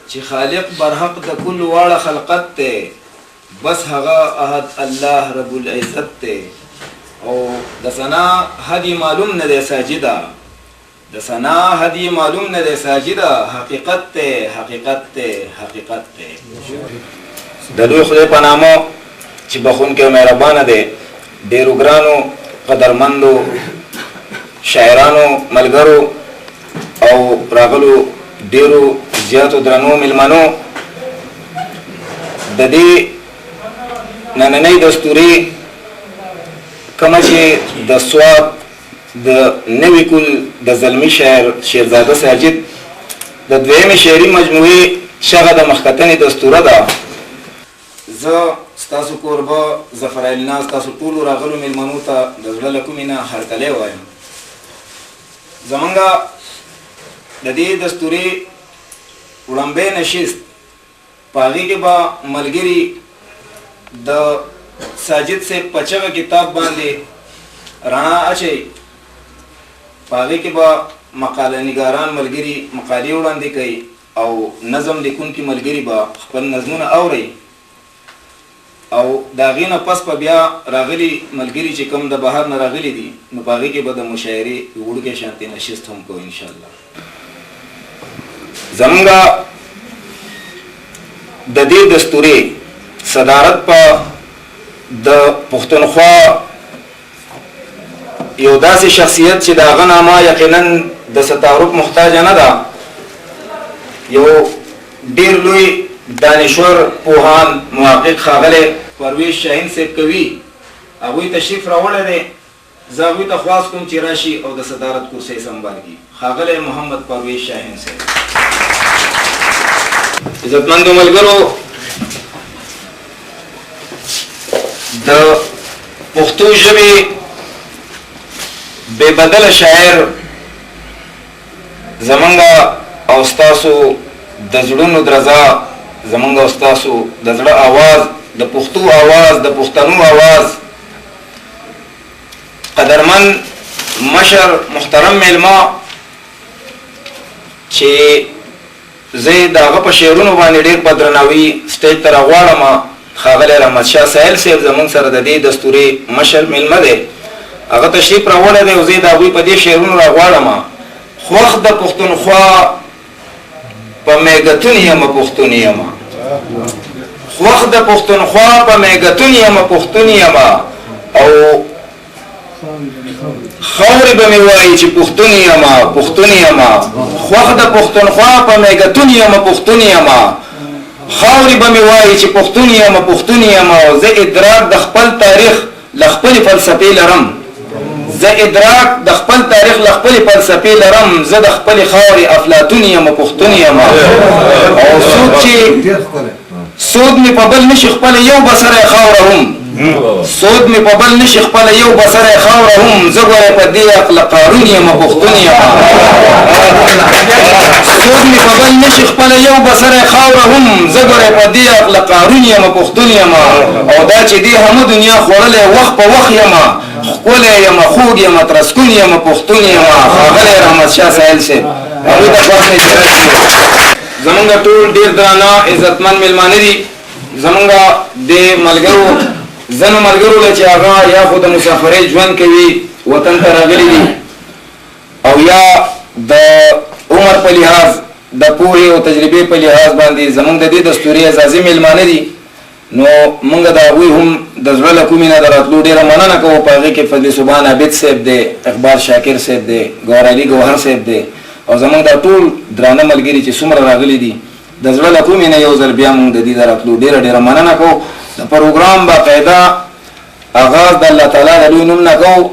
چې خالق برحق د کل واړه خلقت ته، بس هغه احد الله رب العزت ته. او د ثنا حد معلوم نه دی ساجده، د ثنا حد معلوم نه دی ساجده، حقیقت ته، حقیقت ته، حقیقت ته. د لوی خدای په نامه چې بخښونکی او مهربانه دی. ډېرو ګرانو قدرمندو شاعرانو، ملګرو او راغلو ډېرو زیاتو درنو میلمنو، د دې نننۍ دستورې کومه چې د سوات د نوي کل د زلمی شاعر شیرزاده ساجد د دویمې شعري مجموعې شغه د مخکتنې دستوره ده، زه ستاسو کوربه ظفر الناز تاسو ټولو راغلو میلمنو ته د زړه له کومې نه هرکلی وایم. زمونږ د دې دستورې وړاندې نشست په هغې کې به ملګري د ساجد صاحب په چغه کتاب باندې رڼا اچوي، په هغې کې به مقاله نګاران ملګري مقالې وړاندې کوي او نظم لیکونکي ملګري به خپل نظمونه اوري، او د هغې نه پس به بیا راغلي ملګري چې کوم د بهر نه راغلي دي نو په هغې کې به د مشاعرې یو وړوکی شانتې نشست هم کوو انشاءالله. زمونږ د دې دستورې صدارت په د پښتونخوا یو داسې شخصیت چې د هغه نامه یقینا د څه تعارف محتاجه نه ده، یو ډېر لوی دانشور، پوهان، محقق ښاغلی پرویش شاهین صاحب کوي. هغوی تشریف راوړی دی، زه هغوی ته خواست کوم چې راشي او د صدارت کرسۍ سنبال کړي. ښاغلی محمد پرویش شاهین صاحب. عزتمندو ملګرو، د پښتو ژبې بې بدله شاعر، زمونږ او ستاسو د زړونو درزا، زمونږ او ستاسو د زړه آواز، د پښتو آواز، د پښتنو آواز، قدرمن مشر محترم میلمه چې زه د هغه په شعرونو باندې ډېر په درناوي سټیج ته راغواړم، ښاغلی رحمت شاه ساحل صاحب زمونږ سره د دې دستورې مشر میلمه دی، هغه تشریف راوړی دی او زه د هغوی په دې شعرونو راغواړم. خوښ د پښتونخوا په میګتون یم پښتون یم، خوښ د پښتونخوا په میګتون یم پښتون یم، او خاورې به مې وایي چې پښتون یم پښتون یم، خوښ د پښتونخوا په میګتون یم پښتون یم، خاورې به مې وایي چې پښتون یم پښتون یم، او زه ادراک د خپل تاریخ له خپلې فلسفې لرم، زه ادراک د خپل تاریخ له خپلې فلسفې لرم، زه د خپلې خاورې افلاطون یم پښتون یم، او څوک چې سود مې په بل نشي خپله یو بسره خاوره هم، سود مې په بل نشي خپله یو بسره خاوره هم، زه ګوره په دې عقل قارون یم پښتون یم، سود مې په بل نشي خپله یو بسره خاوره هم، زه ګوره په دې عقل قارون یم پښتون یم، او دا چې دې همه دنیا خوړلی وخت په وخت یم، ښکلی یم، خوږ یم، ترسکون یم پښتون یم. ښاغلی رحمت شاه ساحل صاحب هغوی ته خوښ مې چې راشي. زمونږ ټول ډېر درانه عزتمن میلمانه دي، زمونږ د ملګرو ځینو ملګرو له چې هغه یا خو د مسافرۍ ژوند کوي وطن ته راغلي دي، او یا د عمر په لحاظ د پوهې او تجربې په لحاظ باندې زمونږ د دې دستورې اعزازي میلمانه دي، نو مونږ د هغوی هم د زړه له کومې نه د راتلو ډېره مننه کوو. په هغې کې فضل سبحان عابد صاحب دی، اقبال شاکر صاحب دی، ګوهر علي ګوهر صاحب دی، او زمونږ دا ټول درانه ملګري چې څومره راغلي دي د زړه له کومې نه یو ځل بیا مونږ د دې د راتلو ډېره ډېره مننه کوو. د پروګرام باقاعده آغاز د الله تعالی د لوی نوم نه کوو.